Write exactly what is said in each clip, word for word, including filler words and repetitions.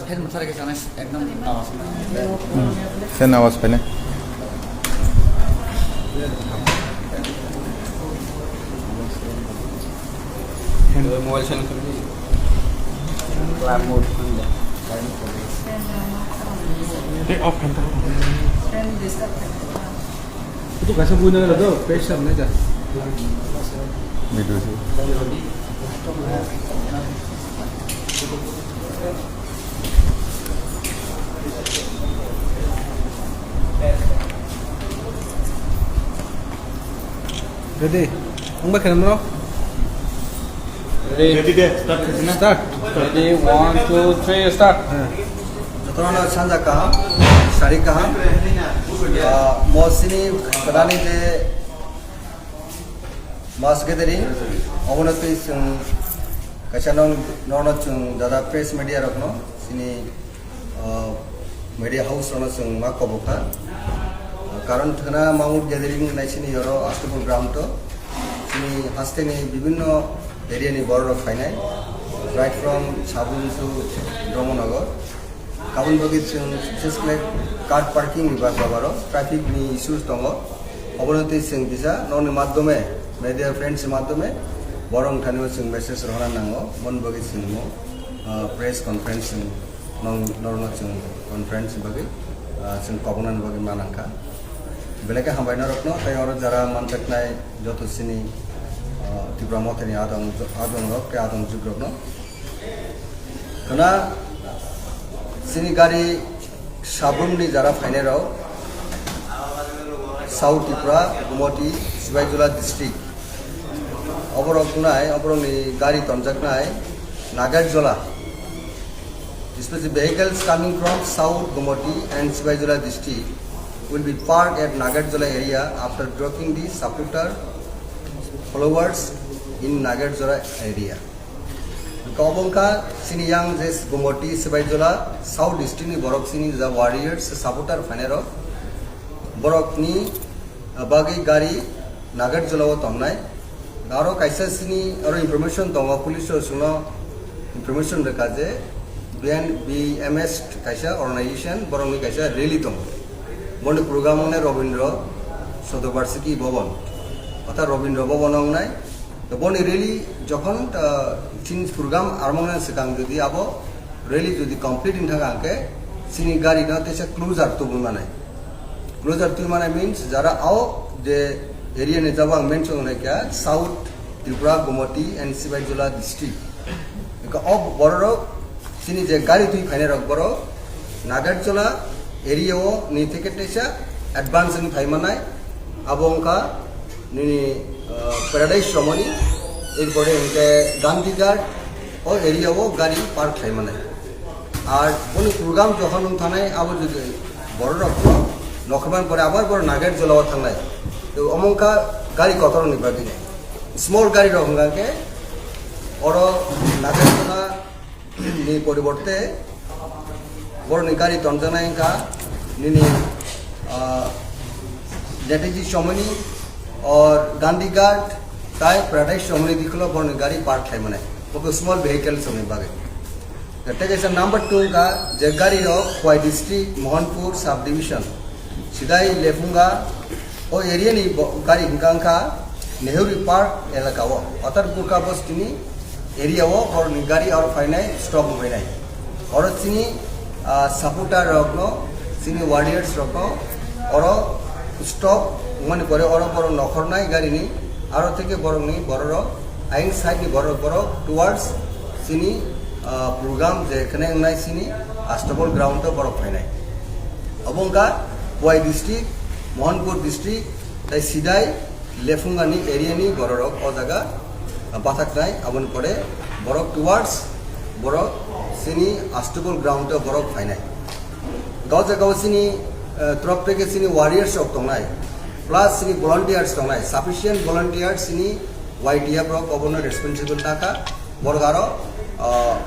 Head masa lagi sana, ekdom awas. Sen awas pene. Mobile sana. Climb mode on. Eh, off kan. Itu kasih punya ada tuh, pressure nih dah. Gitu sih. Ready? Ang ba kanam no? Ready? Ready de, start khaisina. Start. Ready, one, two, three, start. Jotono sanja kaham, sari kaham. Ah, mo sini kadani je mass gathering, obono twi chwng kaisa nong, nono chwng dada press media rokno sini, ah, media house rokno chwng ma kobo kha. Ah, karon thwna Mamut gathering nai sini yoro Astapur ground to. Sini hasteni bibinno area ni borok rok phainai, right from Sabun to Brahmanagar. Kabun bagwi chwng bises khlai car parking ni bagwi aro traffic ni issues tongo. Obono twi chwng kisa nokni madhyome, media friends ni madhyome borok thani o chwng message rohorna nango. Mon bagwi chwng mo, ah, press conference chwng nong, norokno chwng conference ni bagwi, ah, chwng kobonani bagwi ma nangkha. Belai khe hambai norokno, tei oro jara manjaknai joto chini, ah, Tipra Mothani adong, adong rok tei adong jugrokno. Khna chini gari Sabun ni jara phainai rok South Tripura, Gumoti, Sibaijula district. Oborok nai, oborok ni gari tonjaknai Nagarjola. Especially vehicles coming from South Gumoti and Sibaijula district will be parked at Nagarjola area after dropping the supporter followers in Nagarjola area. Kobongka sini yang je Gumoti Sibaijula South district ni borok sini ja warriors supporter phainai rok. Borok ni, ah, bagwi gari Nagarjola o tongnai. Aro kaisa sini aro information tongo, police o sungno information rwkha je B N B M S kaisa organization, borok ni kaisa rally tongo. Boni program wngnai Robindra Sotobarsiki Bhavan. Orthat Robindra Bhavan wngnai. To boni rally jokhon, ah, chini program armang swkang jodi abo rally jodi complete wng thang khe chini gari no teisa closure tubui manai. Closure tubui manai means jara ao je area ni jabo ang mention khlai kha South Tripura, Gumoti and Sibaijula district. Eka o borok chini je gari twi phainai rok borok Nagarjola area o ni ticket teisa advance ni phai manai abo wngkha nini, ah, Paradise Romani, erpore hwnkhe Gandhi Ghat, o area o gari park khlai mano. Ar boni program jokhon wng thanai, abo jodi borok rok no nokhrman pore abar borok Nagarjola o thangnai. To omo wngkha gari kotor ni bagwi. Small gari rok hwnkha khe oro Nagarjola ni poriborte borokni gari tonjaknai wngkha nini, ah, Netaji Somoni or Gandhi Ghat tai Paradise Somoni dikhulo borokni gari park khlai mane. Bo small vehicle songni bagwi. Tei kaisa number two wngkha je gari rok Khowai district, Mohanpur sub division, Sidai Lephunga, o area ni bo-, gari hwnkha wngkha Nehru Park elaka o, Otar Gurkha bostini area o borokni gari aro phainai stop wngbainai. Oro chini, ah, supporter rokno, chini warriors rokno oro stop wngmani pore oro borok nokhornai garini, aro theke borokni bororok ayang side ni borok borok towards chini, ah, program je khwnai wngnai chini Astabol ground o borok phainai. Obo wngkha Khowai district, Mohanpur district, tai Sidai, Lephungani area ni bororok o jaga bathaknai, aboni pore borok towards borok chini Astubol ground o borok phainai. O jaga o chini, eh, torop theke chini warriors rok tongnai, plus chini volunteers tongnai, sufficient volunteers chini Y T F rok obono responsible taka. Borok aro, ah,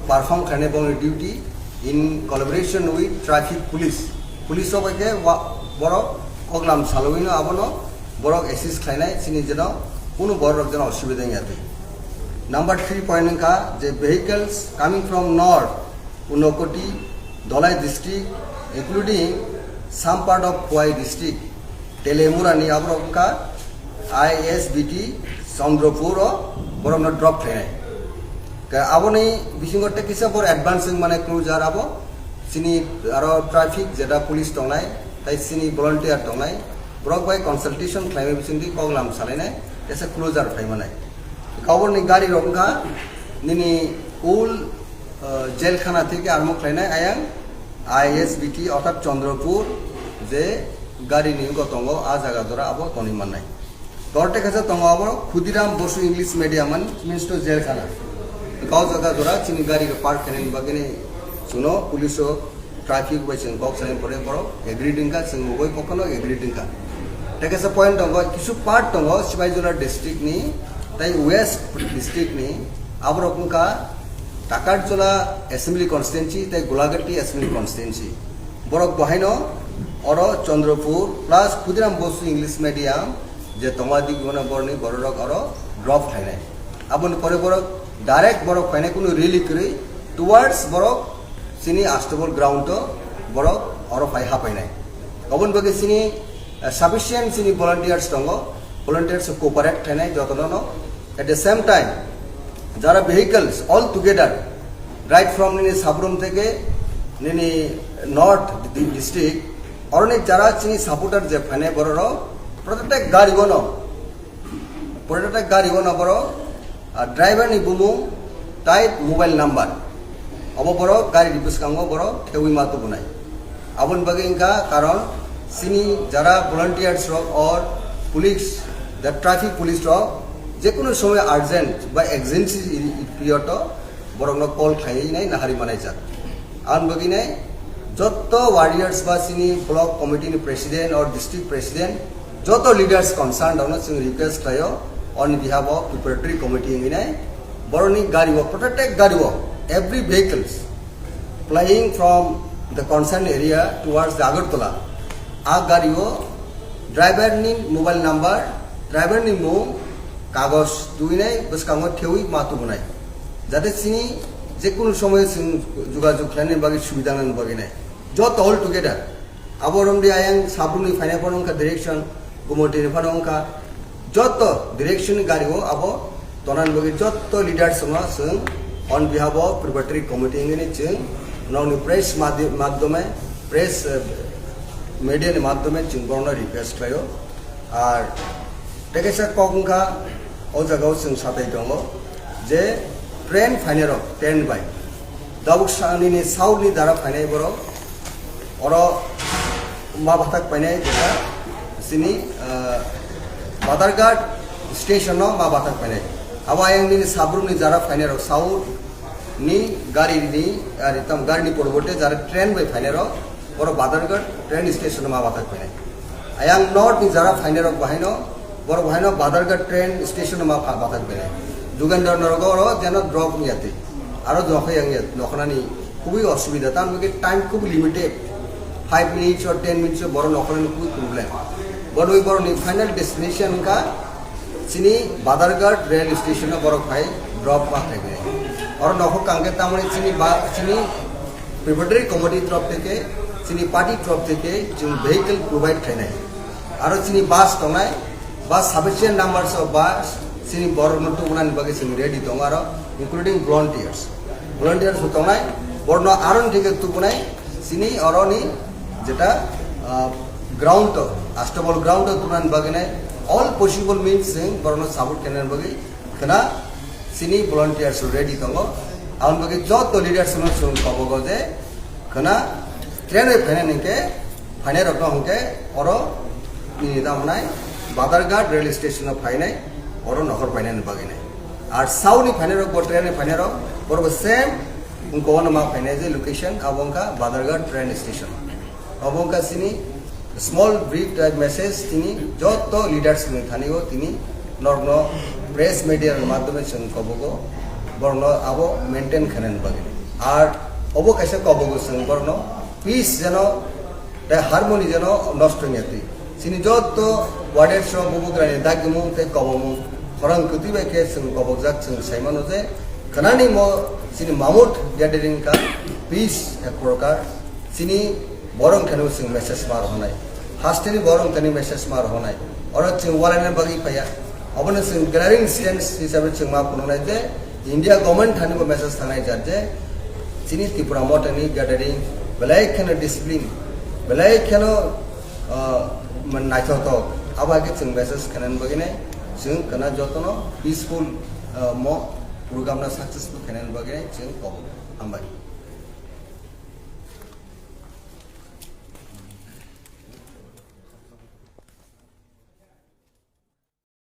perform khainai bongni duty in collaboration with traffic police. Police rok bai khe wa-, borok koklam salwino abono borok assist khlainai chini jeno kunu borok rok jeno osubida wngya twi. Number three point wngkha je vehicles coming from north Unakoti, Dhalai district, including some part of Khowai district, Telemurani aborok wngkha I S B T Chandrapur o borokno drop khlainai. Ka aboni bisingo tei kisa bor advance wng mane closure abo chini aro traffic jeta police tongnai, tai chini volunteer tongnai, borok bai consultation khlaimai bisingtwi koklam salainai, tesa closure khlaimanai. Kaborni gari rok wngkha nini ul, uh, jailkhana theke armo khlainai ayang I S B T orthat Chandrapur je gari ni wngkha tongo, a jaga jora abo tonwi mannai. Dorte kaisa tongo abo Khudiram Bosu English Medium man means to jailkhana. Kau jaga jora chini gari rok park khainani bagwi ni chuno police o traffic bai chwng kok salai pore borok agreed wngkha, chwng ugoi pokhono agreed wngkha. Tei kaisa point tongo, kisu part tongo Sipaijala district ni tei West district ni, aborok wngkha Takarjala assembly constituency tei Gulagati assembly constituency. Borok bohaino oro Chandrapur plus Khudiram Bosu English medium je tongma digwano borni bororok oro drop khlainai. Aboni pore borok direct borok phainai kunu rally kwrwi towards borok chini Astabol ground o borok oro phai hapainai. Oboni bagwi chini, eh, sufficient chini volunteers tongo, volunteers cooperate khlainai jotono no. At the same time, jara vehicles all together, right from nini Sabrum theke nini North di-, district, oroni jara chini supporter je phainai bororok, protected gari bono Pore ta gari o na borok, ah, driver ni bumung, type, mobile number. Obo borok gari ni bwskango borok thewi ma tubunai. Aboni bagwi wngkha karon chini jara volunteers rok or police, the traffic police rok jekunu somoy urgent ba emergency period o borokno call khlaiwi nai nahari manai jak. Aboni bagwi nai jotto warriors ba chini block committee ni president or district president, jotto leaders concerned rokno chwng request khlaio on behalf of preparatory committee wngwi nai borokni gari o, protected gari o, every vehicles plying from the concerned area towards the Agartala, a gari o driver ni mobile number, driver ni mung, kagoj tubinai bwskango thewi ma tubunai, jate chini jekunu somoy chwng jogajog khlainani bagwi subida nani bagwi nai. Joto all together abo romdi ayang Sabrumni phainai phano wngkha direction, Gumotini phano wngkha, joto direction ni gari o abo tonani bagwi joto leaders no chwng on behalf of preparatory committee wngwi chwng nokni press madhi-, madhyome, press, eh, media ni madhyome chwng borokno request khlaio. Ar tei kaisa kok wngkha, o jaga o chwng satai tongo je train phainai rok, train bai. Tabuk sa nini south ni jara phainai borok, oro ma bathak painai jeta chini, ah, Badharghat station no ma bathak painai. Abo ayang nini Sabrumni jara phainai rok south ni gari ni, ah, ritam gari ni poriborte jara train bai phainai rok, oro Badharghat train station no ma bathak painai. Ayang north ni jara phainai rok bahaino, borok bahaino Badharghat train station no ma pha-, bathak painai. Jugendra Nagar o oro jeno drop wngya twi. Aro nokha yang ya, nokhanani khubui osubida, tamni bagwi time khub limited, five minutes or ten minutes o borok nokhanani khubui problem. Borok borokni final destination wngkha chini Badharghat rail station o borok phai drop ma khlai khe. Oro nokho kangkhe tamoni chini ba, chini preparatory committee drop theke, chini party drop theke, chwng vehicle provide khainai. Aro chini bus tongnai, bus sufficient numbers of bus, chini borokno tubunani bagwi chwng ready tongo aro, including volunteers. Volunteers bo tongnai, borokno aroni theke tubunai, chini oroni jeta, ah, ground to, Astabol ground to tubunani bagwi nai, all possible means chwng borokno support khainani bagwi khwna chini volunteers ready tongo. Aboni bagwi joto leaders no chwng kobogo je khwna train bai phainani hinkhe, phainai rokno hinkhe oro nini tamo nai Badharghat rail station o phainai, oro nohor painani bagwi nai. Ar south ni phainai rok bo train bai phainai rok, borok bo same wngkha, ono ma phainai je location abo wngkha Badharghat train station. Abo wngkha chini small brief type message, tini joto leaders ni thani o tini norokno press media ni madhyome chwng kobogo, borokno abo maintain khainani bagwi. Ar obo kaisa kobogo chwng borokno peace jeno tei harmony jeno nosto wngya twi. Chini joto warriors rok bubagrani dagimung tei kobomung khorang kwtwi bai khe chwng kobokjak, chwng sai mano je khwnani mo chini mamut gathering kha. Peace ek prokar chini borong kheno chwng message ma rohonai. Hasteni borong kheno message ma rohonai. Oro chwng walaina bagwi phaiya. Obono chwng glaring sense hisabe chwng ma phunuknai je India government thani bo message thangnai jat je chini Tipra Mothani gathering belai kheno discipline, belai kheno, ah, man naithotok. Abo hai khe chwng message khenani bagwi nai chwng kana jotono peaceful, ah, mo program no successful khenani bagwi nai chwng kobo. Hambai.